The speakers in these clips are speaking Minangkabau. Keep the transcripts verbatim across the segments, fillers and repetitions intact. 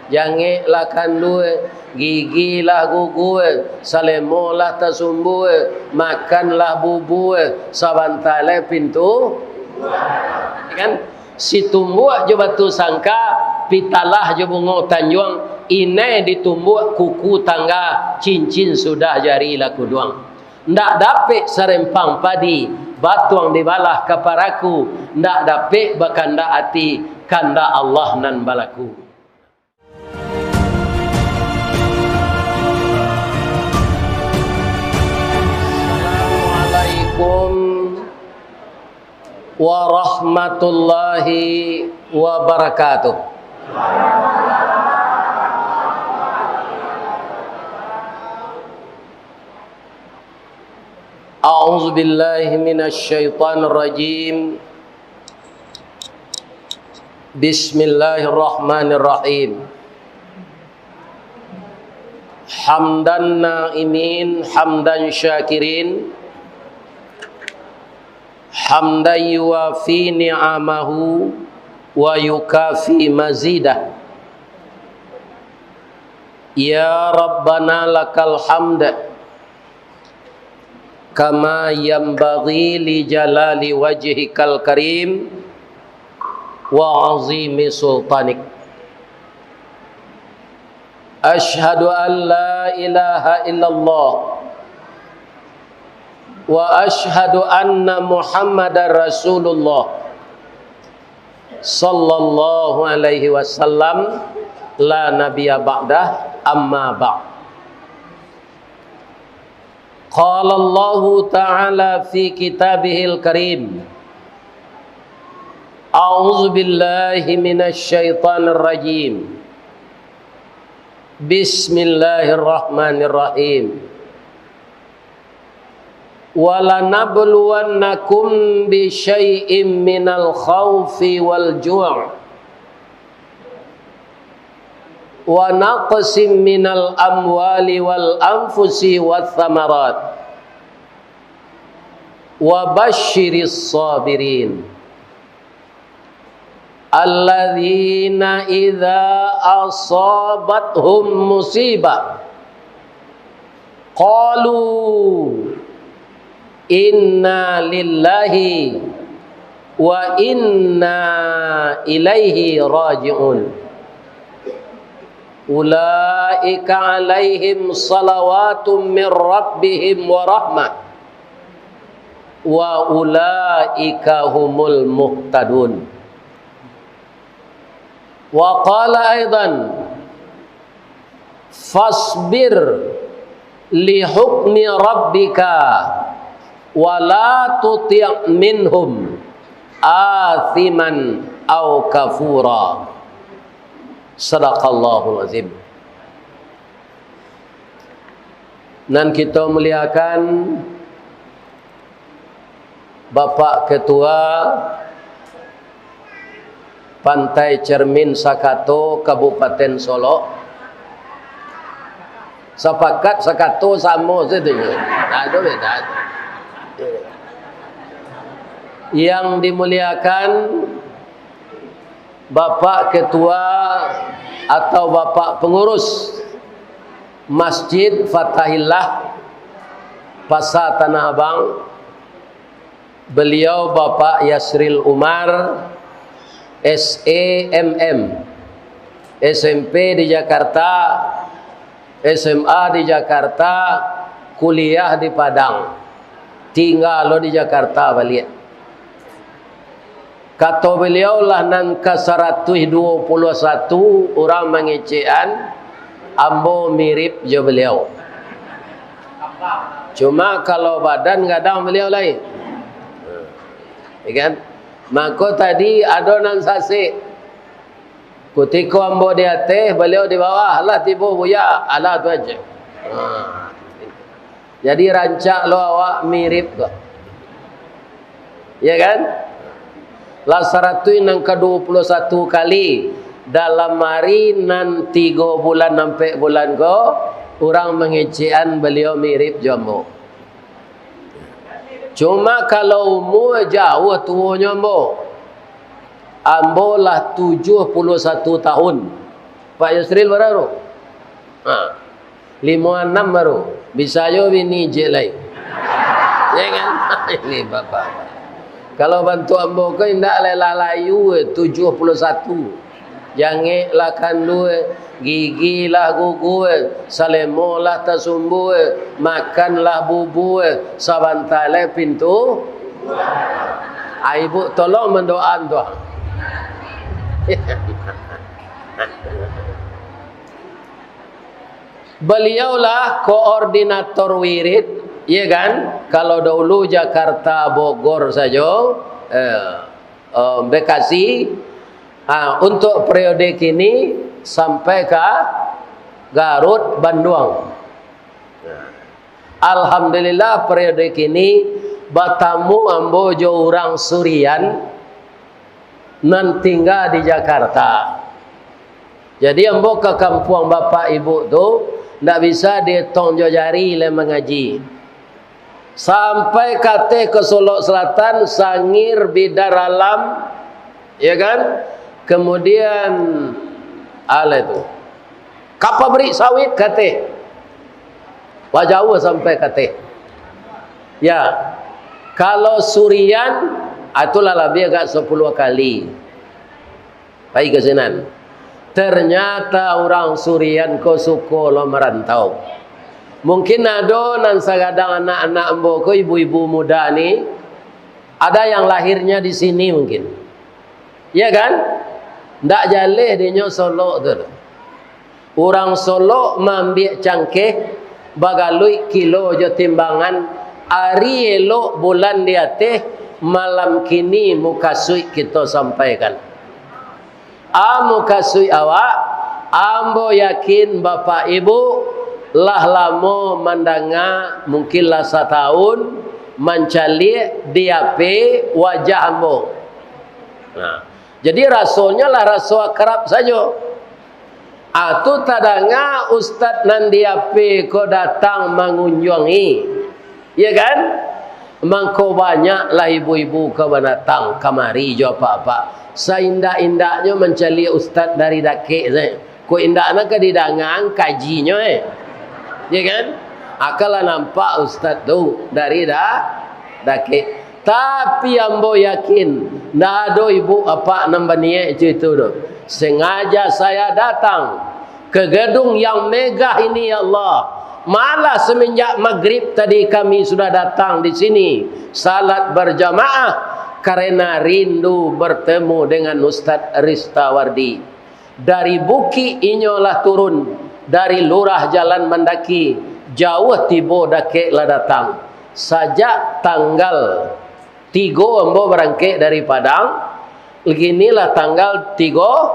Jangek lah kandua, gigi lah gugua, salemo lah tasumbua, makan lah bubua, sabanta lai pintu. Kan? Situmbuak jo batu sangka, pitalah jo bungo tanjuang, inai ditumbuak kuku tangga, cincin sudah jari lah kuduang. Ndak dapek sarempang padi, batuang dibalah ka paraku, ndak dapek bakandak ati, kandak Allah nan balaku. Assalamualaikum warahmatullahi wabarakatuh. A'udzubillahi minasyaitonirrajim. Bismillahirrahmanirrahim. Hamdan na'imin, hamdan syakirin, hamdan yuwafi ni'amahu wa yukafi mazidah. Ya Rabbana lakal hamd, kama yanbaghi li jalali wajhikal karim wa azimi sultanik. Asyhadu an la ilaha illallah wa asyhadu anna Muhammadar Rasulullah sallallahu alaihi wasallam, la nabiyya ba'dah, amma ba'd. Qala Allahu ta'ala fi kitabihil karim, a'udzu billahi minasy syaithanir rajim. Bismillahirrahmanirrahim. Wa lanabluwannakum bi syai'im minal khaufi wal ju', wa naqsim minal amwali wal anfusi wath thamarat, wa basysyiris shabirin, alladzina idza asabathum musibah, qalu inna lillahi wa inna ilaihi raji'un. Ulaika alaihim salawatum mir rabbihim wa rahmah, wa ulaika humul muhtadun. Wa qala aidan, fasbir li hukmi rabbika, wa la tuti' minhum athiman au kafura. Sadaqallahul azim. Nan kito muliakan, Bapak Ketua Pantai Cermin Sakato Kabupaten Solok, sapakat Sakato samo sajo, ndak ado beda. Yang dimuliakan Bapak Ketua atau Bapak Pengurus Masjid Fatahillah Pasar Tanah Abang, beliau Bapak Yasril Umar, S E M M, S M P di Jakarta, S M A di Jakarta, kuliah di Padang, tingga lo di Jakarta baliak. Kato baliau lah nan ka saratuih duo puluah satu urang mangecekan, ambo mirip jo baliau. Cuma kalau badan gadang baliau lai. Ya kan? Mako tadi ado nan sasek. Kutiko ambo di ateh, baliau di bawah, lah tibo Buya, alah tu aja. Ha. Jadi rancak lo awak mirip ko. Ya kan? Lah saratuih nan ka duo puluah satu kali dalam ari nan tigo bulan ampek bulan ko, urang mangecekan baliau mirip jo ambo. Cuma kalau umua jauah tuonyo ambo, ambo lah tujuah puluah satu tahun. Pak Yusril bara tu? Ha. Limo anam baru. Bisa jo bini jek lai. Ya kan? Ini bapak. Kalau bantuak ambo ko indak lai lah layu, eh, tujuah puluah satu. Jangek lah kandua, eh, gigi lah gugu, eh, salemo lah tasumbu, eh, makan lah bubu, eh, sabanta lai pintu. Ah, ibu tolong mandoaan tu. Beliaulah koordinator wirid, ya kan? Kalau dahulu Jakarta, Bogor sajo, eh, eh, Bekasi, ah, untuk periode kini sampai ka Garut, Banduang. Alhamdulillah, periode kini batamu ambo jo urang Surian nan tingga di Jakarta. Jadi, ambo ka kampuang bapak ibu tu, ndak bisa dietong jo jari lai mangaji. Sampai ka ateh ka Solok Selatan, Sangir, Bidar Alam, ya kan? Kemudian, alah tu, ka pabrik sawit ka ateh. Wah, jauah sampai ka ateh. Ya, kalau Surian, ah, itulah labiah agak sapuluah kali. Pai ka sinan. Ternyata urang Surian ko suko lo marantau. Mungkin ado nan sagadang anak-anak ambo ko, ibu-ibu muda ni, ada yang lahirnya di sini mungkin. Ya kan? Ndak jaleh dinyo Solok tu. Urang Solok maambiak cangkeh, bagaluik kilo jo timbangan, ari elok bulan di ateh, malam kini mukasuik kito sampaikan. A, mukasuik awak, ambo yakin bapak ibu lah lamo mandanga, mungkin lah satahun, mancaliak di H P wajah ambo. Nah, jadi rasonyo lah raso akrab sajo. Ah, tu tadanga ustaz nan di H P ko datang mangunjuangi. Ya kan? Mangko banyaklah ibu-ibu ko bandatang kamari jo apak-apak. Saindak-indaknyo mancaliak ustaz dari dakek sajo. Kok indak nan ka didangaan kajinyo, eh. Ya kan? Akanlah nampak ustaz tu dari da-, dakek. Tapi ambo yakin, ndak ado ibu apak nan baniaik itu tu doh. Sengaja saya datang ke gedung yang megah ini, ya Allah. Malah semenjak maghrib tadi kami sudah datang di sini, salat berjamaah, karena rindu bertemu dengan Ustaz Ristawardi. Dari bukik inyo lah turun, dari lurah jalan mandaki, jauah tibo dakek lah datang. Sajak tanggal tigo ambo barangkek dari Padang, kini lah tanggal tigo,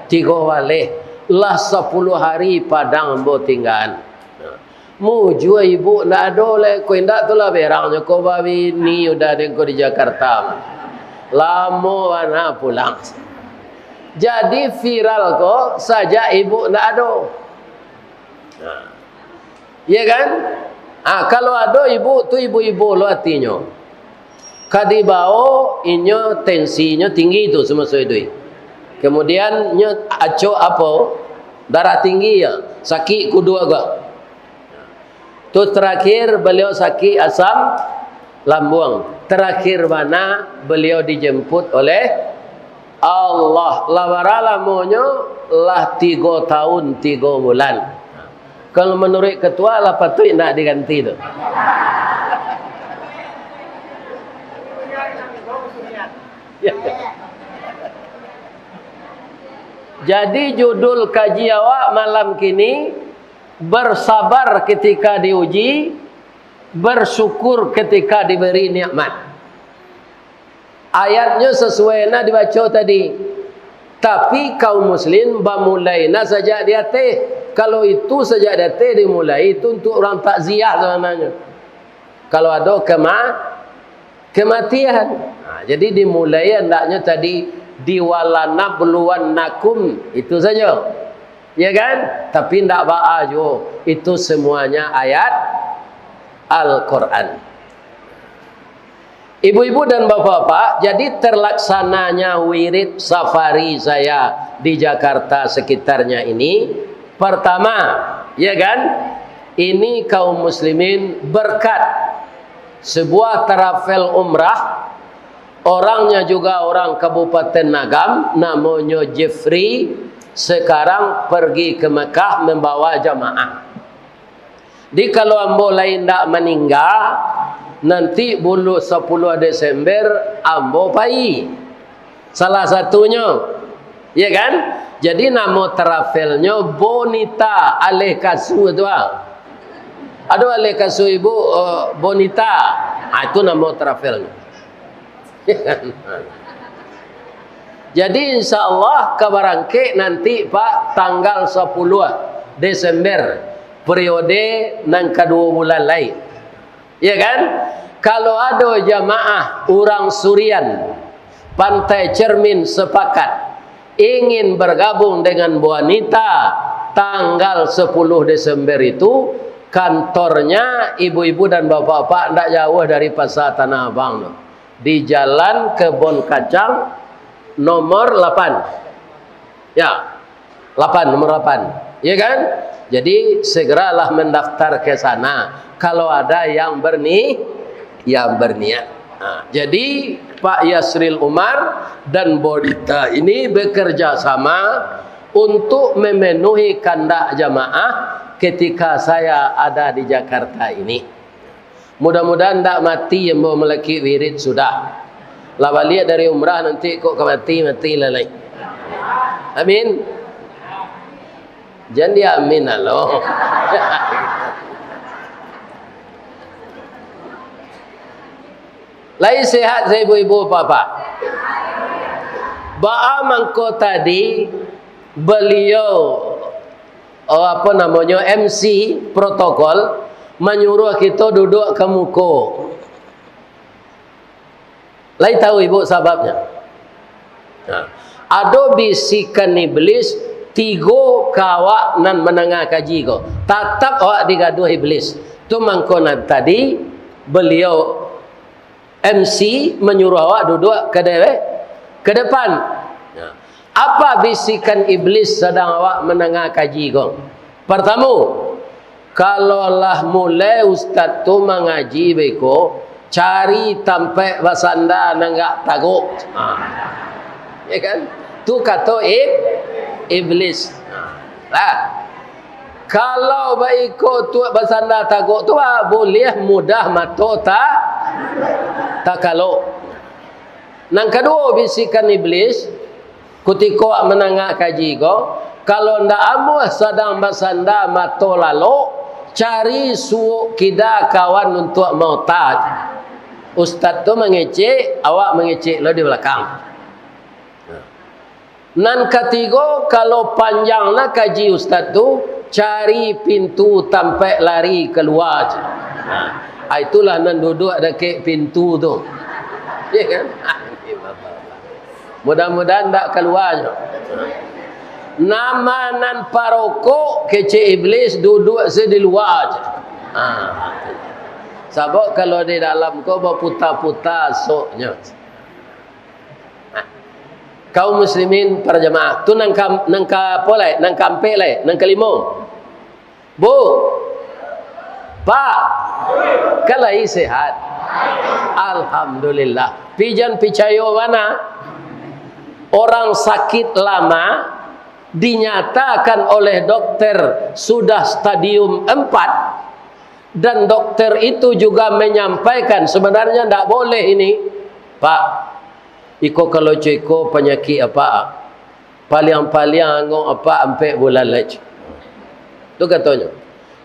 tigo baleh, lah sapuluah hari Padang ambo tinggaan. Mujua ibu ndak ado lai, ko indak tu lah berangnyo ko babini udah den ko di Jakarta. Lamo bana pulang. Jadi viral ko sajak ibu ndak ado. Nah. Iya kan? Ah, kalau ado ibu tu ibu-ibu lo atinyo. Ka dibao inyo tensinyo tinggi tu samaso iduik. Kemudian nyo acok apo? Darah tinggi ya, sakik kuduak ko. Tu terakhir beliau sakik asam lambung. Terakhir bana beliau dijemput oleh Allah. Lah bara lamonyo? Lah tigo tahun tigo bulan. Kalau manuruik ketua lah patuik ndak diganti tu. Jadi judul kaji awak malam kini, bersabar ketika diuji, bersyukur ketika diberi nikmat. Ayatnyo sasuai nan dibaco tadi. Tapi kaum muslim bamulai nan sajak di ateh. Kalau itu sajak di ateh dimulai, itu untuk urang takziah sabananyo. Kalau ado kema-, kematian. Nah, jadi dimulai andaknyo tadi, "Walanabluwannakum." Itu sajo. Ya kan? Tapi ndak baa juo. Itu semuanya ayat Al-Quran. Ibu-ibu dan bapak-bapak, jadi terlaksananya wirid safari saya di Jakarta sekitarnya ini, pertama, ya kan, ini kaum muslimin berkat sebuah travel umrah, orangnya juga orang Kabupaten Agam, namonyo Jeffrey, sekarang pergi ke Mekah membawa jamaah. Jadi, kalau ambo lai indak maningga, nanti bulan sapuluah Desember ambo pai. Salah satunyo, ya kan? Jadi, namo travelnyo Bonita Aleh Kasu tu, ah. Aduh, Aleh Kasu ibu, eh, Bonita. Ah, itu namo travelnyo. Jadi, insya Allah, ka barangkek nanti, Pak, tanggal sapuluah Desember, periode nan kaduo bulan lai. Ya kan? Kalau ado jamaah urang Surian, Pantai Cermin sepakat ingin bergabung dengan Bonita tanggal sapuluah Desember itu, kantornya ibu-ibu dan bapak-bapak ndak jauh dari Pasar Tanah Abang tu. Di Jalan Kebon Kacang nomor lapan. Ya, lapan, nomor lapan. Ya kan? Jadi, segeralah mendaftar ke sana kalau ada yang berni-, yang berniat. Nah, jadi, Pak Yasril Umar dan Bonita ini bekerja sama untuk memenuhi kandak jamaah ketika saya ada di Jakarta ini. Mudah-mudahan ndak mati ambo malakik wirid sudah. Lah baliak dari umrah nanti kok ka mati, mati lah lai. Amin. Jan di amin alo. Lai sehat sa ibu-ibu, bapak? Baa mangko tadi beliau, oh, apo namonyo, M C protokol manyuruah kito duduak ka muko. Lai tahu ibu sababnyo? Nah, ado bisikan iblis tigo ka awak nan mandanga kaji ko. Tatap awak digaduah iblis. Tu mangko nan tadi beliau M C manyuruah awak duduak ka de-, ka depan. Nah, apa bisikan iblis sadang awak mandanga kaji ko? Partamo, kalau lah mulai ustaz tu mangaji beko, cari tampek basanda nan agak tagok. Ha. Ya kan? Tu kato ib-, iblis. Ha. Lah. Kalau baiko tu basanda tagok tu, ah, buliah mudah mato ta-, takalok. Nan kaduo, bisikan iblis, kutiko awak mandanga kaji ko, kalau ndak amuah sadang basanda mato lalok, cari suok kida kawan untuak maota. Ustaz tu mangecek, awak mangecek lo di balakang. Nan katigo, kalau panjang lah kaji ustaz tu, cari pintu tampek lari kalua. Ah, itulah nan duduak dakek pintu tu. Ya kan? Mudah-mudahan ndak kalua nyo. Nama nan parokok, kecek iblis, duduak se di lua se. Ah. Sabab kalau di dalam ko baputa-puta soknyo. Nah, kaum muslimin para jamaah, tu nan ka, nan ka apo lai? Nan kaampek lai, nan kalimo. Bu, Pak, kan lai sehat? Alhamdulillah. Pijan picayo bana, orang sakit lama dinyatakan oleh dokter sudah stadium empat, dan dokter itu juga menyampaikan, sebenarnya ndak boleh ini, Pak. Iko kalau co iko panyakik apak, paliang-paliang angok apak ampek bulan lai. Tu katonyo.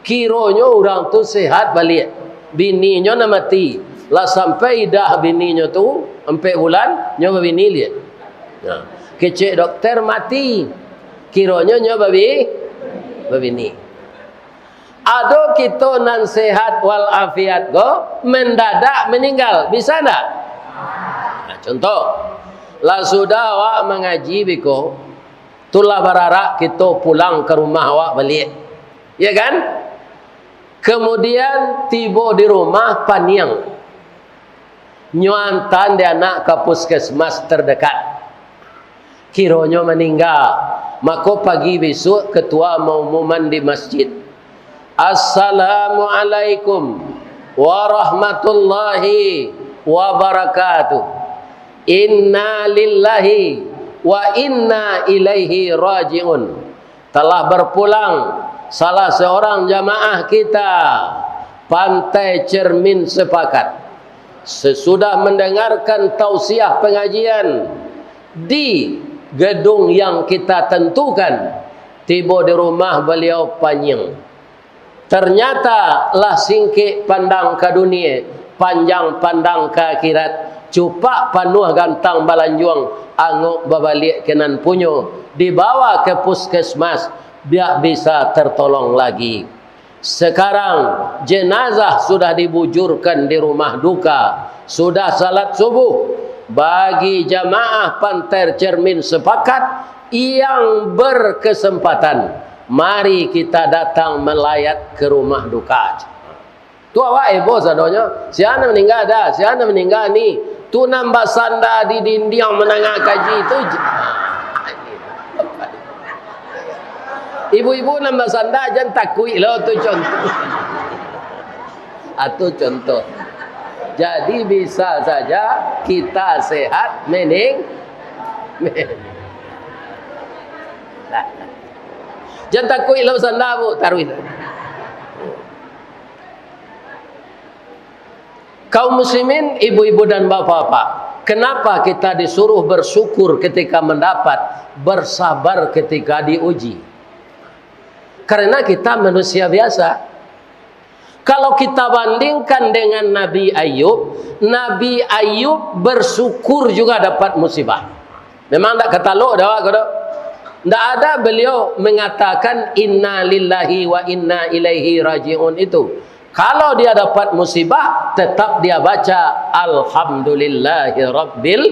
Kironyo urang tu sehat baliak. Bininyo nan mati. Lah sampai idah bininyo tu ampek bulan, nyo babini liak. Nah, kecek dokter mati. Kironyo nyo babi-, babini. Ado kito nan sehat walafiat ko, mendadak meninggal, bisa ndak? Nah, contoh, lah sudah awak mangaji biko, tu lah bararak kito pulang ka rumah awak baliak. Ya kan? Kemudian tibo di rumah paniang. Nyo antaan dek anak ka puskesmas terdekat. Kironyo maningga, mako pagi bisuak ketua maumuman di masjid, "Assalamualaikum warahmatullahi wabarakatuh. Inna lillahi wa inna ilaihi raji'un." Telah berpulang salah seorang jamaah kita, Pantai Cermin Sepakat. Sesudah mendengarkan tausiah pengajian di gedung yang kita tentukan, tibo di rumah beliau panyiang. Ternyata lah singkek pandang ka dunie, panjang pandang ka akhirat, cupak panuah gantang balanjuang, angok babaliak ka nan punyo, dibawa ka puskesmas, biak bisa tertolong lagi. Sekarang, jenazah sudah dibujurkan di rumah duka, sudah salat subuh. Bagi jamaah Pantai Cermin Sepakat yang berkesempatan, mari kita datang melayat ke rumah duka. Tu awak heboh sadonyo, sia nan maningga dah, sia nan maningga ni. Tu nan basanda di dindiang mandanga kaji tu. Ibu-ibu nan basanda, jan takuik lo, tu contoh. Ah, tu contoh. Jadi, bisa saja kita sehat, mening-, jan takuik lo basanda, Bu, taruih. Kaum muslimin, ibu-ibu dan bapak-bapak, kenapa kita disuruh bersyukur ketika mendapat, bersabar ketika diuji? Karena kita manusia biasa. Kalau kita bandingkan dengan Nabi Ayub, Nabi Ayub bersyukur juga dapat musibah. Memang ndak katalok dah, ko doh. Ndak ada beliau mengatakan, "Inna lillahi wa inna ilaihi raji'un," itu. Kalau dia dapat musibah, tetap dia baca, "Alhamdulillahirabbil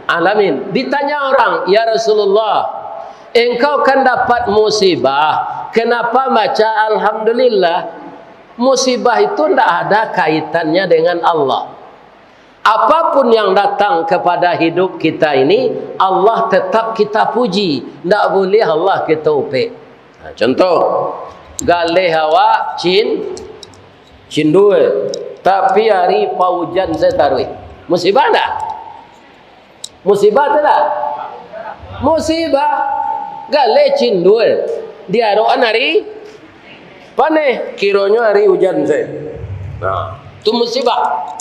alamin." Ditanya orang, "Ya Rasulullah, engkau kan dapat musibah, kenapa baca alhamdulillah?" Musibah itu ndak ada kaitannya dengan Allah. Apapun yang datang kepada hidup kita ini, Allah tetap kita puji. Ndak buliah Allah kita upek. Nah, contoh, galeh awak cin-, cindul, tapi ari paujan se taruih. Musibah ndak? Musibah tu ndak? Musibah. Galeh cindul, diarokan ari paneh, kironyo ari ujan se. Nah, tu musibah.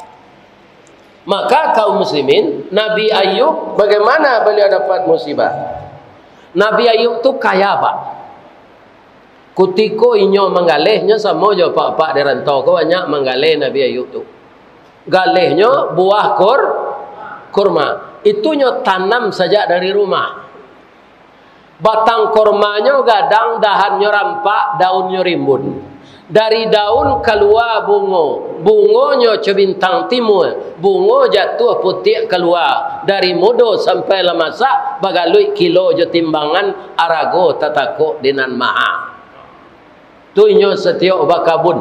Maka kaum muslimin, Nabi Ayub, bagaimana beliau dapat musibah? Nabi Ayub tu kaya, Pak. Kutiko inyo manggaleh, nyo samo jo apak-apak di rantau ko, banyak manggaleh Nabi Ayub tu. Galehnyo buah kur-, kurma. Itu nyo tanam sajak dari rumah. Batang kormanyo gadang, dahannyo rampak, daunnyo rimbun. Dari daun kalua bungo, bungonyo co bintang timua, bungo jatuah putiak kalua, dari mudo sampai lah masak, bagaluik kilo jo timbangan, arago tatakok di nan maha. Tu inyo satiok bakabun.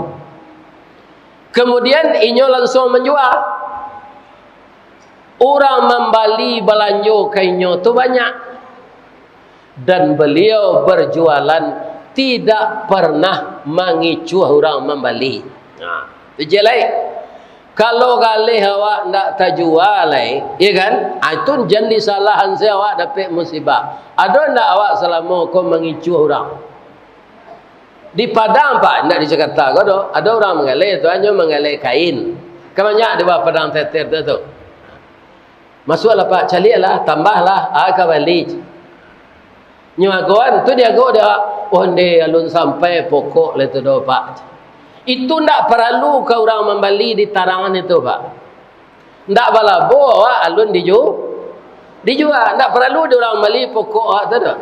Kemudian inyo lansuang manjua. Urang mambali balanjo ka inyo tu banyak. Dan beliau berjualan tidak pernah mangicuah urang mambali. Nah, tu je lai. Kalau galeh awak ndak tajua lai, ya kan? Ah, itu jan disalahan se awak dapek musibah. Ado ndak awak salamo ko mangicuah urang? Di Padang, Pak, indak di Jakarta ko doh. Ado urang manggaleh tu, hanyo manggaleh kain. Kan banyak di bawah Padang Teter tu, tu. Masuaklah, Pak, caliaklah, tambahlah, ah, ka bali. Nyo agoan, tu diago dek awak, "Onde alun sampai pokok lai tu doh, Pak." Itu ndak paralu ka urang mambali ditarangan itu, Pak. Ndak balabo awak alun diju-, dijua. Ndak paralu di urang mambali pokok awak tu doh.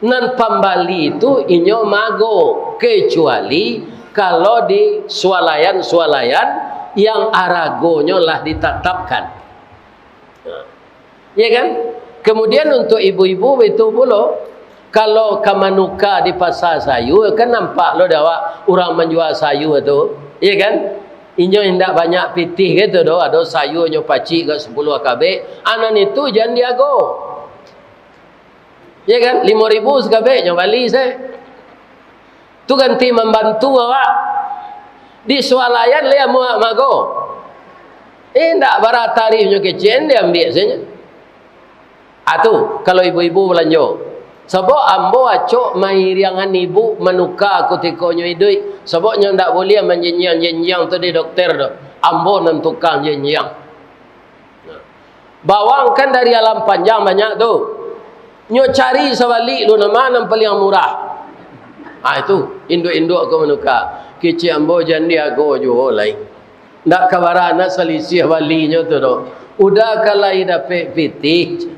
Nan pambali tu inyo mago, kecuali kalau di swalayan-swalayan yang aragonyo lah ditatapkan. Ya kan? Kemudian untuk ibu-ibu itu pulo, kalau ka manuka di pasar sayur, kan nampak lo dek awak urang manjua sayur tu, ya kan? Inyo indak banyak pitih gitu doh, ado sayuanyo pacik ka sapuluah kabek, anan itu jan diago. Ya kan? Limo ribu sakabek nyo bali se. Tu ganti mambantu awak. Di swalayan lai amuah mago. Indak bara tarihnyo kecek, diambiak sajo. Ah, tu, kalau ibu-ibu balanjo. Sabab ambo acok mairiangan ibu manuka kutiko nyo iduik. Sabab nyo ndak buliah manjinjiang-jinjiang tu di dokter tu. Ambo nan tukang jinjiang. Nah. Bawang kan dari alam panjang banyak tu. Nyo cari sabalik lu nama nan paliang murah. Ah, itu, induak-induak ko manuka. Kicik ambo jan diago juo lai. Ndak ka bara nak salisiah balinyo tu doh. Uda ka lai dapek pitih.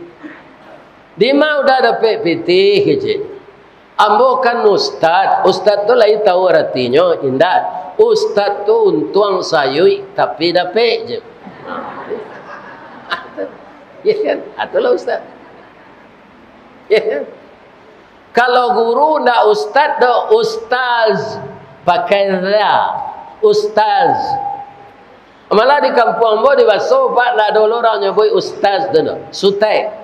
Dima uda dapek pitih, kecek. Ambo kan ustad. Ustad tu lai tahu aratinyo, indak. Ustad tu untuang sayuik, tapi dapek je. Ya kan? Itulah ustad. Ya kan? Kalau guru ndak ustad doh, ustaz. Pakai za. Ustaz. Malah di kampuang ambo di Baso, Pak, ndak ado urang nyabuik ustaz tu doh. Sutek.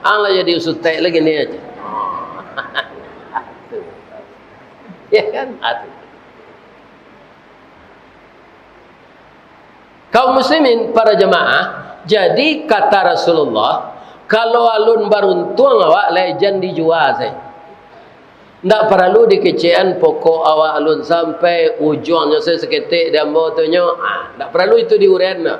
Ang lah jadi sutek lagi ni aja. Ya kan? Atu. Kaum muslimin, para jamaah, jadi kata Rasulullah, kalau alun baruntuang awak, lai jan dijua sajo. Ndak paralu dikecekan pokok awak alun sampai, ujuangnyo se saketek di ambo tu nyo. Ah, ndak paralu itu diuren doh.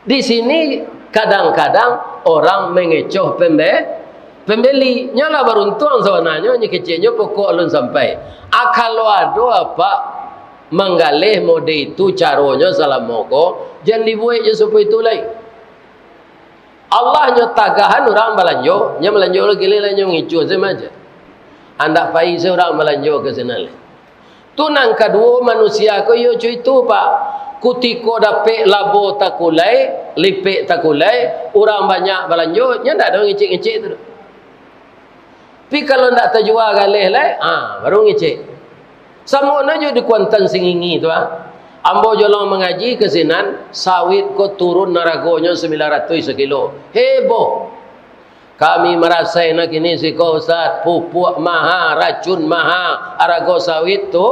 Di sini kadang-kadang orang mengecoh pembe-, pembeli. Nyo lah baruntuang sabananyo, nyo keceknyo pokok alun sampai. Ah, kalau ado apak manggaleh mode itu caronyo salamo ko, jan dibuek jo sarupo itu lai. Allah nyo tagahan urang balanjo, nyo balanjo lagi lai, nyo ngicuah se maja. Andak pai se urang balanjo ka sinan lai. Tu nan kaduo, manusia ko iyo co itu, Pak. Kutiko dapek labo takulai, lipek takulai, urang banyak balanjo, nyo ndak ado ngecek-ngecek tu. Tapi kalau ndak tajua galeh lai, ah, baru ngecek. Samo no jo di Kuantan Singingi tu, ah. Ambo jolong mangaji ka sinan, sawit ko turun aragonyo sambilan ratuih sakilo. Heboh. Kami marasai nak kini siko, Ustaz, pupuak maha, racun maha, arago sawit tu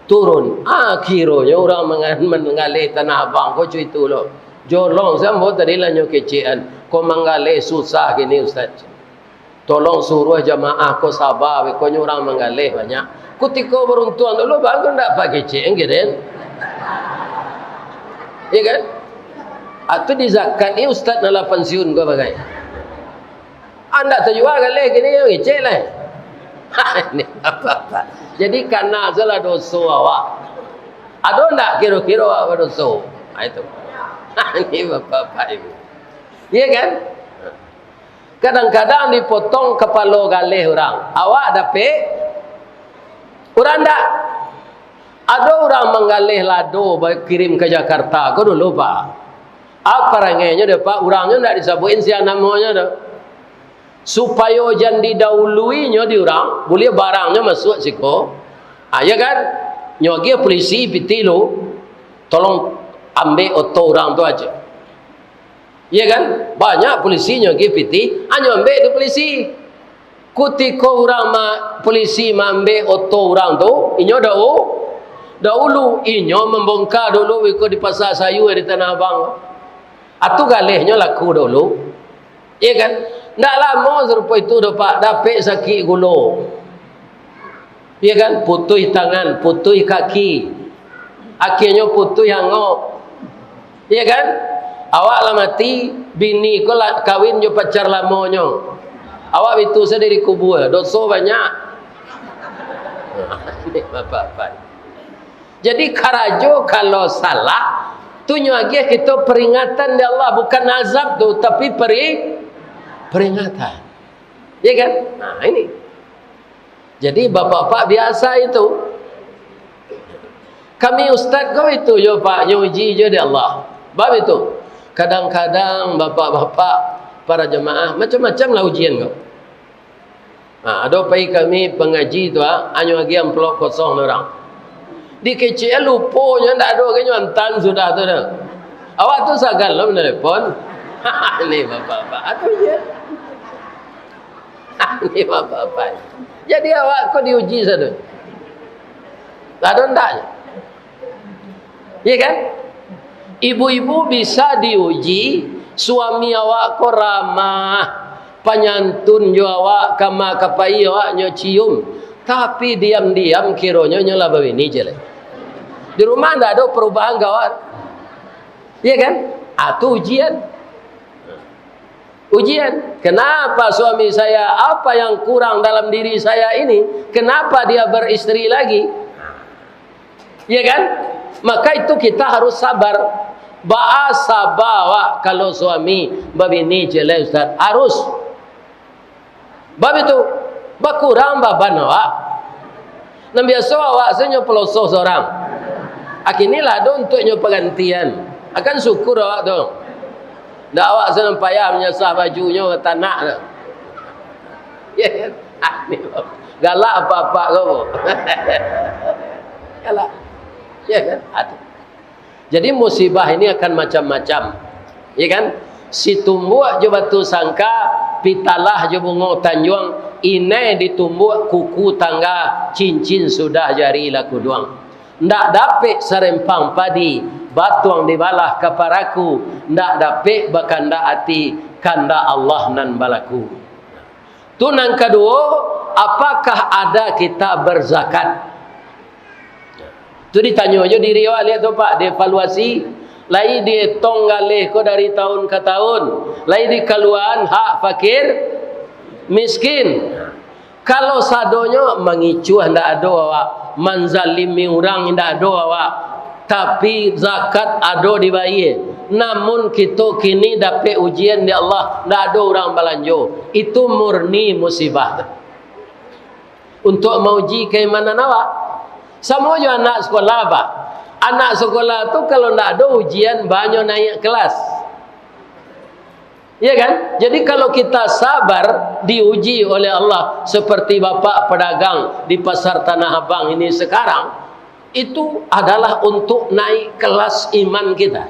turun. Akhironyo urang mangan-, manggaleh Tanah Abang ko co itu lo. Jolong se ambo tadi lah nyo kecekan, ko manggaleh susah kini, Ustaz. Tolong suruah jamaah ko saba, bekonyo urang manggaleh banyak. Kutiko baruntuang dulu, baru ndak pakecek, kan? Iya kan? Atu di zakat ni ustaz nan lah pansiun ko bagai. Andak tajua galeh kini, yo ngecek lah. Ini bapak-bapak. Jadi kana salah doso awak. Ado ndak kiro-kiro awak badoso? Ha, itu. Ini bapak-bapak ini. Iya kan? Kadang-kadang dipotong kapalo galeh urang. Awak dapek, urang ndak. Ado urang manggaleh lado, ba-, kirim ka Jakarta ko dulu, Pak. Apa parangainyo dek, Pak? Urangnyo ndak disabuikan sia namonyo tu. Supayo jan didahuluinyo di urang, buliah barangnyo masuak siko. Ah, ya kan? Nyo agiah polisi pitih lu, tolong ambek oto urang tu aja. Iya kan? Banyak polisi nyo agiah pitih, anyo ambek di polisi. Kutiko urang ma-, polisi maambek oto urang tu, inyo dahu-, dahulu, inyo mambongka dulu iko di Pasa Sayua di Tanah Abang. Atu galehnyo laku dahulu. Iya kan? Ndak lamo sarupo itu doh, Pak, dapek sakik gulo. Iya kan? Putuih tangan, putuih kaki. Akhianyo putuih angok. Iya kan? Awak lah mati, bini ko lah kawin jo pacar lamonyo. Awak bitu sadiri kubua, doso banyak. Ini bapak-bapak. Jadi karajo kalau salah, tu nyo agiah kito peringatan dari Allah, bukan azab tu, tapi peri-, peringatan. Iya kan? Nah, ini. Jadi, bapak-bapak biasa itu. Kami ustaz ko itu, yo, Pak, nyo uji jo dek Allah. Bab itu, kadang-kadang bapak-bapak, para jamaah, macam-macam lah ujian ko. Ha, ado pai kami pangaji tu, ha, anyo agiah amplop kosong urang. Dikecek luponyo, ndak ado lagi nyo antan sudah tu dah. Awak tu sagan lo menelepon. Ni bapak-bapak, atu je. Ni bapak-bapak. Jadi awak ko diuji sado. Ado ndak? Iya kan? Ibu-ibu bisa diuji, suami awak ko ramah, panyantun jo awak, kama kapai awak nyo cium, tapi diam-diam kironyo nyo lah babini je lai. Di rumah ndak ado perubahan ka awak. Iya kan? Ah, tu ujian. Ujian. Kenapa suami saya, apa yang kurang dalam diri saya ini? Kenapa dia beristri lagi? Ya kan? Maka itu kita harus sabar. Baa saba awak kalau suami babini ciek lai, Ustaz? Harus. Bab itu, bakurang baban awak. Nan biaso awak sajo pelosoh sorang. Akini lah ado untuak nyo pagantian. Akan syukur awak tu. Ndak awak sajo payah manyasah bajunyo, tanak tu. Ya kan? Ah, ni galak apak-apak ko. Galak. Ya kan? Atu. Jadi musibah ini akan macam-macam. Ya kan? Situmbuak jo batu sangka, pitalah jo bungo tanjuang, inai ditumbuak kuku tangga, cincin sudah jari lah kuduang. Ndak dapek sarempang padi, batuang dibalah ka paraku, ndak dapek bakandak ati, kandak Allah nan balaku. Tu nan kaduo, apakah ada kita berzakat? Tu ditanyo jo diri awak liak tu, Pak, dievaluasi. Lai dietong galeh ko dari tahun ka tahun, lai dikaluaan hak fakir miskin. Kalau sadonyo mangicuah ndak ado awak, manzalimi urang ndak ado awak, tapi zakat ado dibayie. Namun kito kini dapek ujian di Allah, ndak ado urang balanjo. Itu murni musibah tu. Untuak mauji kaimanan awak. Samo jo anak sekolah, Pak. Anak sekolah tu kalau ndak ado ujian, banyo naiak kelas. Ya kan? Jadi kalau kita sabar diuji oleh Allah, seperti bapak pedagang di Pasar Tanah Abang ini sekarang, itu adalah untuk naik kelas iman kita.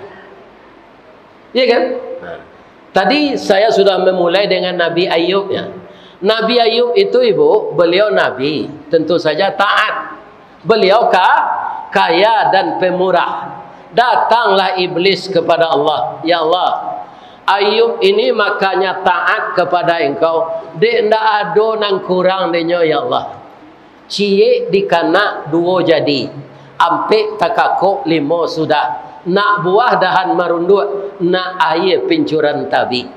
Ya kan? Nah, tadi saya sudah memulai dengan Nabi Ayub, ya. Nabi Ayub itu, Ibu, beliau nabi, tentu saja taat. Beliau ka-, kaya dan pemurah. Datanglah iblis kepada Allah, "Ya Allah, Ayub ini makanya taat kepada Engkau, dek ndak ado nan kurang denyo, ya Allah. Ciek dikanak duo jadi, ampek takakok limo sudah, nak buah dahan marunduak, nak aia pincuran tabik."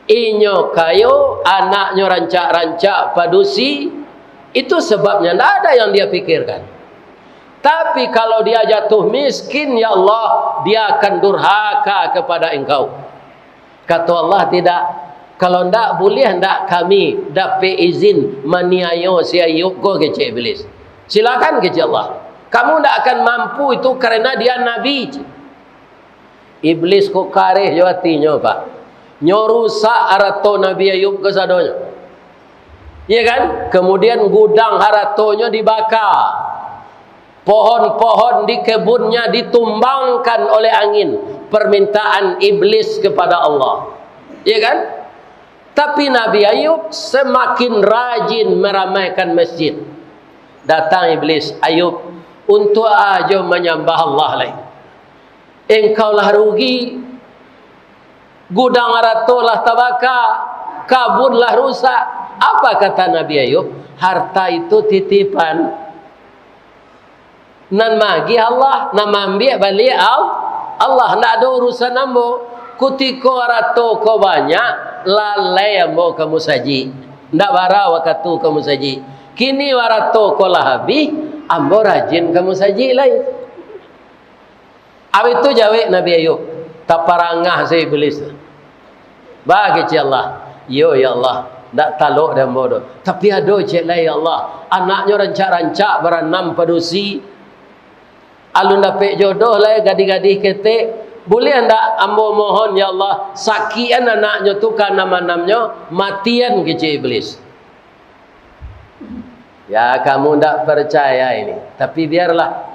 Inyo kayo, anaknyo rancak-rancak padusi, itu sebabnya, ndak ada yang dia pikirkan. Tapi kalau dia jatuh miskin, ya Allah, dia akan durhaka kepada Engkau. Kato Allah, "Tidak. Kalau ndak, buliah ndak kami dapek izin maniayo si Ayub ko?" kecek Iblis. "Silakan," kecek Allah. "Kamu ndak akan mampu itu karena dia nabi." Iblis ko kareh jo atinyo, Pak. Nyo rusak arato Nabi Ayub kasadonyo. Iya kan? Kemudian gudang haratonyo dibaka. Pohon-pohon di kebunnya ditumbangkan oleh angin. Permintaan iblis kepada Allah. Iya kan? Tapi Nabi Ayub semakin rajin meramaikan masjid. Datang iblis, "Ayub, untuak ajo manyambah Allah lai? Engkau lah rugi, gudang arato lah tabaka, kabun lah rusak." Apa kata Nabi Ayub? "Harta itu titipan. Nan maagiah Allah, nan maambiak baliak Al-, Allah, ndak ado urusan ambo. Kutiko arato ko banyak, lalai ambo ka musajik. Ndak bara wakatu ka musajik. Kini arato ko lah abih, ambo rajin ka musajik lai." Abih tu jawek Nabi Ayub, taparangah se Iblis tu. "Ba," kecek Allah. "Iyo, ya Allah, ndak talok dek ambo doh. Tapi ado ciek lai, ya Allah. Anaknyo rancak-rancak baranam padusi. Alun dapek jodoh lai, gadih-gadih ketek. Buliah ndak ambo mohon, ya Allah, sakian anaknyo tu kaanam-anamnyo, matian," kecek Iblis. Ya, kamu ndak percaya ini, tapi biarlah.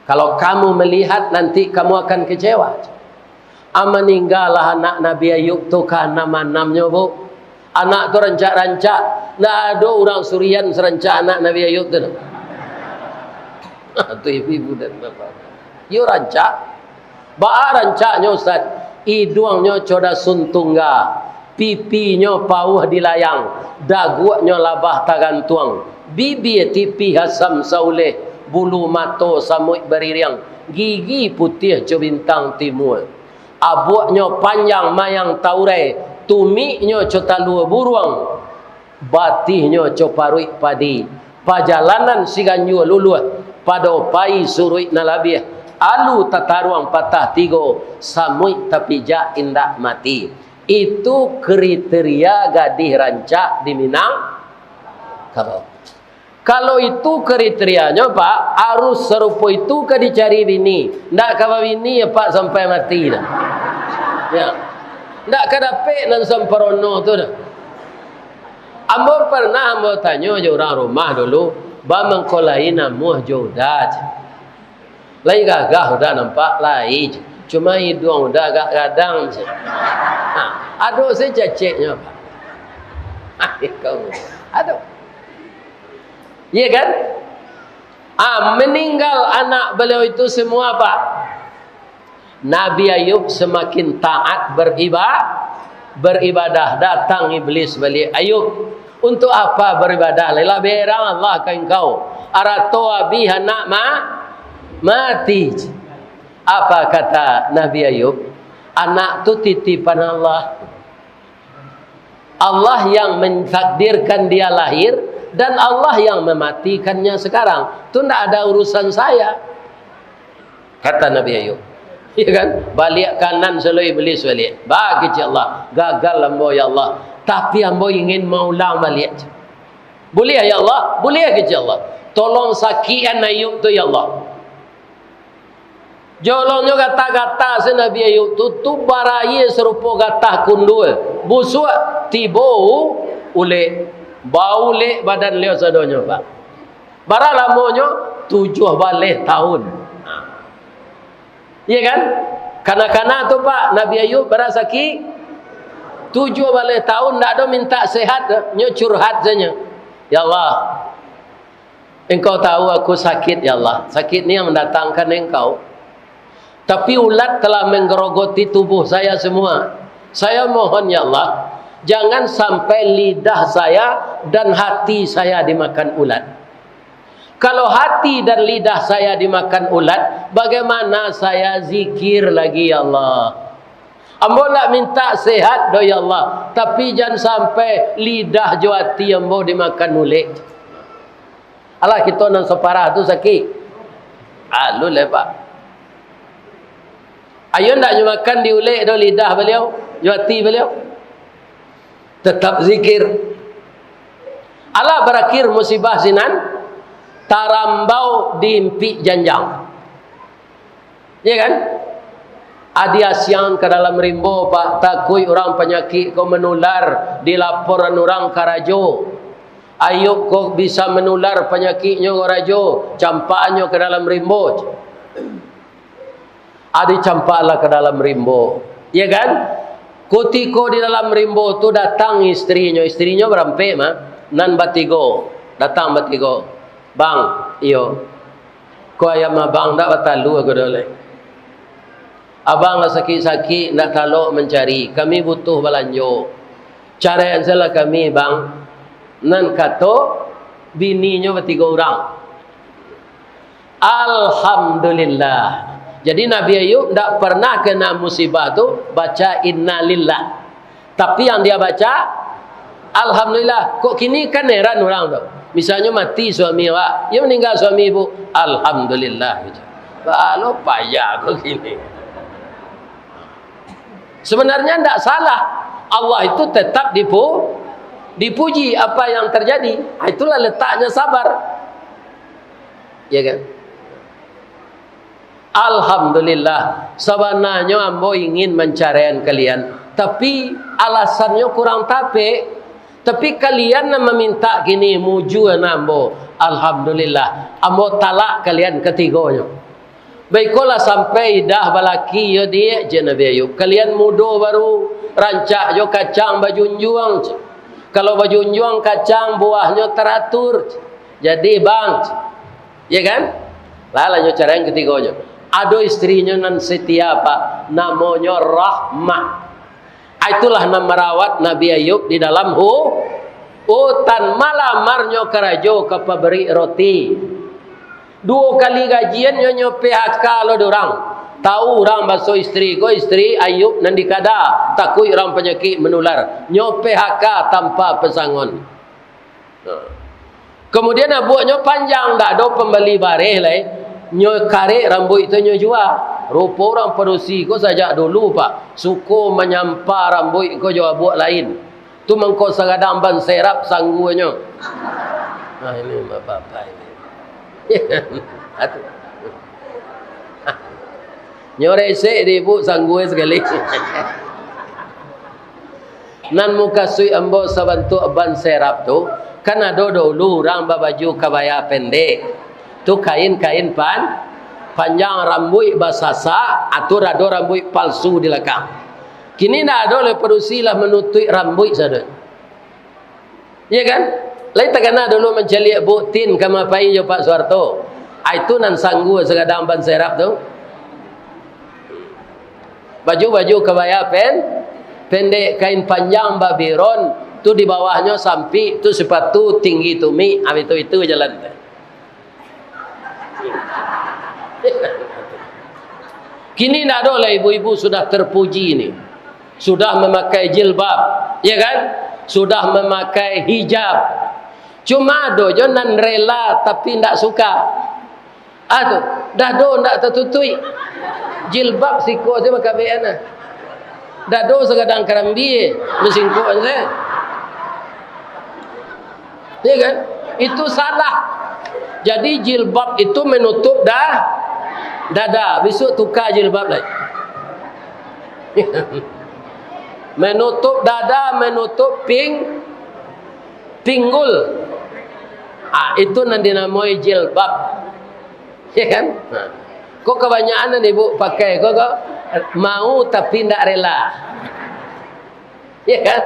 Kalau kamu melihat, nanti kamu akan kecewa. Ah, maninggalah anak Nabi Ayub tu kaanam-anamnyo, Bu. Anak tu rancak-rancak. Ndak ado urang surian sarancak anak Nabi Ayub tu. Tu ibu-ibu dan bapak. Yo rancak. Baa rancaknyo, Ustaz? Iduangnyo co dasun tungga, pipinyo pauah dilayang, daguaknyo labah tagantuang, bibia tipih asam sauleh, bulu mato samuik baririang, gigi putiah co bintang timua. Abuaknyo panjang mayang taurai, tumiknyo co talua buruang, batihnyo co paruik padi. Pajalanan siganjua luluah, pado pai suruik nan labiah, alu tataruang patah tigo, samuik tapijak indak mati. Itu kriteria gadih rancak di Minangkabau. Kalau itu kriterianyo, Pak, arus sarupo itu ka dicari bini. Ndak ka babini, ya, Pak, sampai mati dah. Ya. Ndak ka dapek nan samparono tu dah. Ambo pernah ambo tanyo jo urang rumah dulu, "Ba mangko lai namuah jo Uda?" Lai gagah Uda nampak, lai. Cuma iduang Uda agak gadang se. Ha, ado se caceknyo, Pak. Ado. Iya kan? Ah, meninggal anak beliau itu semua, Pak. Nabi Ayub semakin taat beriba-, beribadah, datang iblis baliak, "Ayub, untuk apa beribadah? Lah berang Allah ka engkau. Arato abih, anak ma-, mati." Apa kata Nabi Ayub? "Anak tu titipan Allah. Allah yang mentakdirkan dia lahir, dan Allah yang mematikannya sekarang. Tu ndak ada urusan saya," kata Nabi Ayub. Iya kan? Baliak kanan selalu iblis baliak. Ba kecek Allah, "Gagal ambo, ya Allah. Tapi ambo ingin maulang baliak." "Buliah, ya Allah. Buliah," kecek Allah. "Tolong sakikan Ayub tu, ya Allah." Jolongnyo gata-gata se Nabi Ayub tu, tu baraia sarupo gatah kundua, busuak, tibo u-, ulek, baulek badan liau sadonyo, Pak. Bara lamonyo? Tujuah baleh tahun. Iya kan? Kana-kana tu, Pak, Nabi Ayub bara sakik? Tujuah baleh tahun, ndak ado mintak sehat, nyo curhat sajo. "Ya Allah, Engkau tahu aku sakit, ya Allah. Sakit ni yang mendatangkan Engkau. Tapi ulat telah menggerogoti tubuh saya semua. Saya mohon, ya Allah, jangan sampai lidah saya dan hati saya dimakan ulat. Kalau hati dan lidah saya dimakan ulat, bagaimana saya zikir lagi, ya Allah? Ambo ndak mintak sehat doh, ya Allah, tapi jan sampai lidah jo ati ambo dimakan ulek." Alah, kito nan saparah tu sakik. Alun lai, Pak. Ayo ndak nyo makan di ulek doh lidah baliau, jo ati baliau. Tetap zikir. Alah barakhir musibah sinan, tarambau di impik janjang. Iya kan? Adi asiang ka dalam rimbo, Pak, takuik urang panyakik ko manular, dilaporan urang ka rajo. Ayub ko bisa manular panyakiknyo ka rajo, campakannyo ka dalam rimbo. Adi campaklah ka dalam rimbo. Iya kan? Kutiko di dalam rimbo tu datang istrinyo, istrinyo barampek mah, nan batigo, datang batigo. "Bang," iyo. "Ko ayam abang ndak batalua ko doh lai. Abang lah sakik-sakik, ndak talok mancari. Kami butuh balanjo. Caraian sajolah kami, Bang." Nan kato bininyo batigo urang. Alhamdulillah. Jadi Nabi Ayub ndak pernah kena musibah tu baca innalillah. Tapi yang dia baca, alhamdulillah. Kok kini kan heran urang tu. Misalnyo mati suami awak, yo maninggal suami ibu, alhamdulillah gitu. Kalau payah kok kini. Sebenarnya ndak salah. Allah itu tetap dipu-, dipuji apa yang terjadi. Ah, itulah letaknya sabar. Ya kan? "Alhamdulillah, sabananyo ambo ingin mancaraian kalian, tapi alasannyo kurang tapek. Tapi kalian nan mamintak kini, mujua nan ambo. Alhamdulillah, ambo talak kalian katigonyo. Baikolah sampai idah balaki yo, diak, cek Nabi Ayub. Kalian mudo baru, rancak jo kacang bajunjuang, cek. Kalau bajunjuang kacang, buahnyo taratur, cek. Jadi, bang, cek. Ya kan? Lah, lah nyo caraian katigonyo. Ado istrinyo nan setia, Pak. Namonyo Rahmah. Ah, itulah nan marawat Nabi Ayub di dalam hu-, hutan. Malamarnyo karajo ka pabrik roti. Duo kali gajian nyo, nyo P H K lo dek urang. Tahu urang baso istri ko, istri Ayub nan di kada, takuik urang panyakik manular. Nyo P H K tanpa pasangon. Nah. Kemudian abuaknyo panjang, ndak ado pambali bareh lai. Nyo karek rambuik tu nyo jua. Rupo urang padusi ko sajak dulu, Pak, suko manyampa rambuik ko jo abuak lain. Tu mangko sagadang ban serap sangguanyo. Nah, ini bapak-bapak ini. Atu. Nyo resek di ibu sanggua sakali. Nan mukasuik ambo sabantuak ban serap tu, kan ado dulu urang babaju kabaya pendek, tu kain-kain pan-, panjang, rambuik basasak, atau ado rambuik palsu di lakang. Kini ndak ado lai, padusi lah manutuik rambuik sado. Iya kan? Lai takana dulu mancaliak buktin ka mapai jo Pak Suharto. Ah, itu nan sanggua sagadang ban serap tu. Baju-baju kabaya pen-, pendek, kain panjang babiron, tu di bawahnyo sampik, tu sipatu tinggi tumik, ah, itu, itu jalan tu. Kini ndak ado lah, ibu-ibu sudah terpuji ni. Sudah memakai jilbab, ya kan? Sudah memakai hijab. Cuma ado jo nan rela tapi ndak suka. Ah tu, dado ndak tatutuik. Jilbab siko se makabean ah. Dado sagadang karambia, basingkok se. Ya kan? Itu salah. Jadi jilbab itu menutup dah, dada. Besok tukar jilbab lai. Menutup dada, menutup ping-, pinggul. Ah, itu nan dinamoi jilbab. Ya kan? Nah. Kok kabanyakan nan ibu pakai, kok, kok mau tapi ndak rela. Ya kan?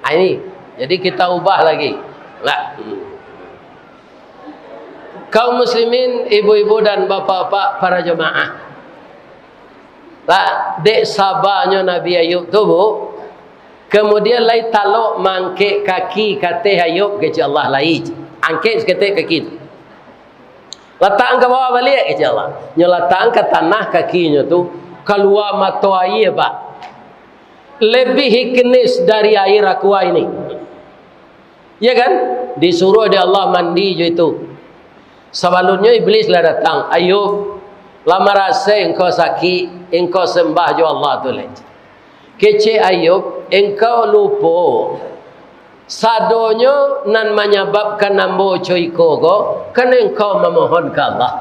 Ah, ini. Jadi kita ubah lagi. Lah. Hmm. Kaum muslimin, ibu-ibu dan bapak-bapak para jemaah. Lah, dek sabanyo Nabi Ayub tu, Bu, kemudian lai talok mangkek kaki kateh Ayub, kecek Allah lai. Angkek saketek kaki tu. Latakkan ka bawah baliak, kecek Allah. Nyo latakkan ka tanah kakinyo tu, kalua mato aia, Pak. Lebih hiknis dari air aqua ini. Ya kan? Disuruh dek Allah mandi jo itu. Sabalunnyo Iblis lah datang, "Ayub, lah marasai engkau sakik, engkau sambah jo Allah tu lai." Kecek Ayub, "Engkau lupo. Sadonyo nan manyababkan ambo co iko ko, kan engkau mamohon ka Allah.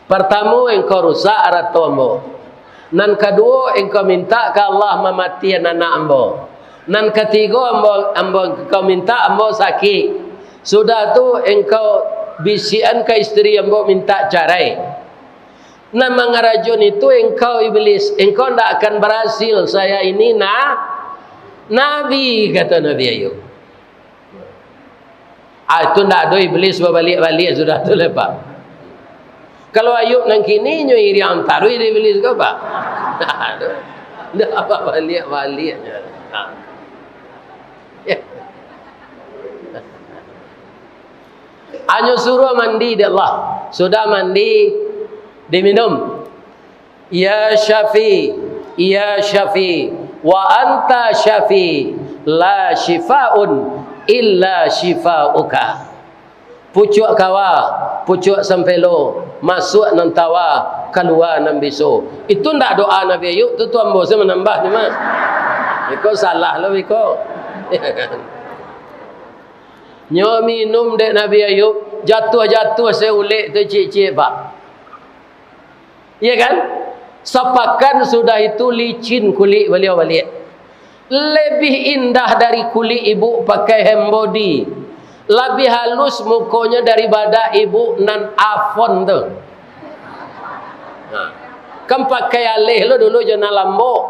Partamo, engkau rusak arato ambo. Nan kaduo, engkau mintak ka Allah mamatian anak ambo. Nan katigo, ambo, ambo, engkau mintak ambo sakik. Sudah tu, engkau bisiakan ka istri ambo mintak carai. Nan mangarajoan itu engkau, Iblis. Engkau ndak akan barasil. Saya ini na-, nabi," kata Nabi Ayub. Ah, itu ndak ado Iblis babaliak-baliak sudah tu lai, Pak. Kalau Ayub nan kini, nyo iriang taruih di Iblis ko, Pak. Aduh. Ndak babaliak-baliak nyo. Ah. Ya. Hanyo suruah mandi dek Allah. Sudah mandi, diminum. "Ya Syafi, ya Syafi, wa anta Syafi, la syifaun illa syifauka." Pucuak kawa, pucuak sampelo, masuak nan tawa, kalua nan biso. Itu ndak doa Nabi Ayub, tu, tu ambo se manambah ni mah. Iko salah lo iko. Nyo minum dek Nabi Ayub, jatuah-jatuah se ulek tu ciek-ciek, Pak. Iya kan? Sapakan sudah itu licin kulik baliau baliak. Lebih indah dari kulik ibu pakai hand body. Labiah halus mukonyo daripada ibu nan Avon tu. Ha. Kan pakai aleh lo dulu jo nan lambok.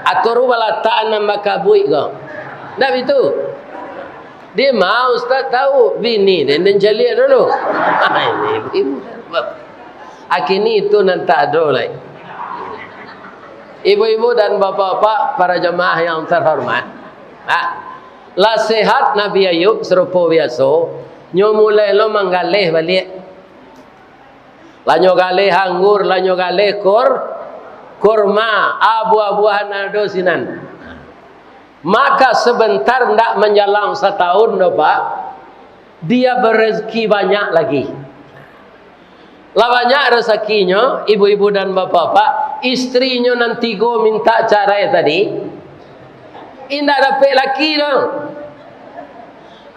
Atau ru balatakan nan bakabuik ko. Ndak bitu? Dia mau ustaz tahu bini dia nan caliak dulu. Ini ibu. Akini itu nan tak ado lai. Ibu-ibu dan bapak-bapak, para jamaah yang terhormat. Ha. Lah sehat Nabi Ayub sarupo biaso, nyo mulai lo manggaleh baliak. Lah nyo galeh anggur, lah nyo galeh kur-, kurma, a buah-buahan ado sinan. Maka sebentar ndak manjalang satahun doh, Pak, dia berezeki banyak lagi. Lah banyak rezekinyo, ibu-ibu dan bapak-bapak, istrinyo nan tigo mintak carai tadi, indak dapek laki doh.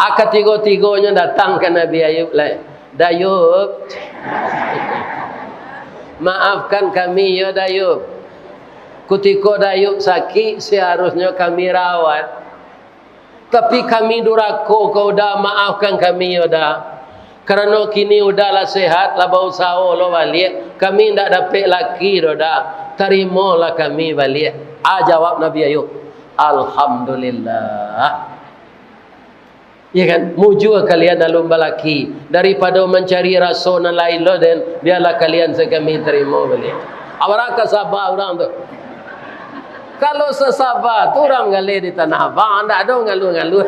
A katigo-tigonyo datang ka Nabi Ayub lai. "Dayub, maafkan kami yo, Dayub. Kutiko Dayub sakik, seharusnyo kami rawat. Tapi kami durako ka Uda, maafkan kami yo, Da. Karano kini Uda lah sehat, lah bausaho lo baliak, kami indak dapek laki doh, Da. Tarimolah kami baliak." A jawab Nabi Ayub, "Alhamdulillah." Ya kan? Mujua kalian alun balaki, daripado mancari raso nan lain lo den, bialah kalian se kami tarimo baliak. Abaraka saba urang tu. Kalau sasaba tu urang galeh di Tanah Abang, ndak ado ngaluh-ngaluh.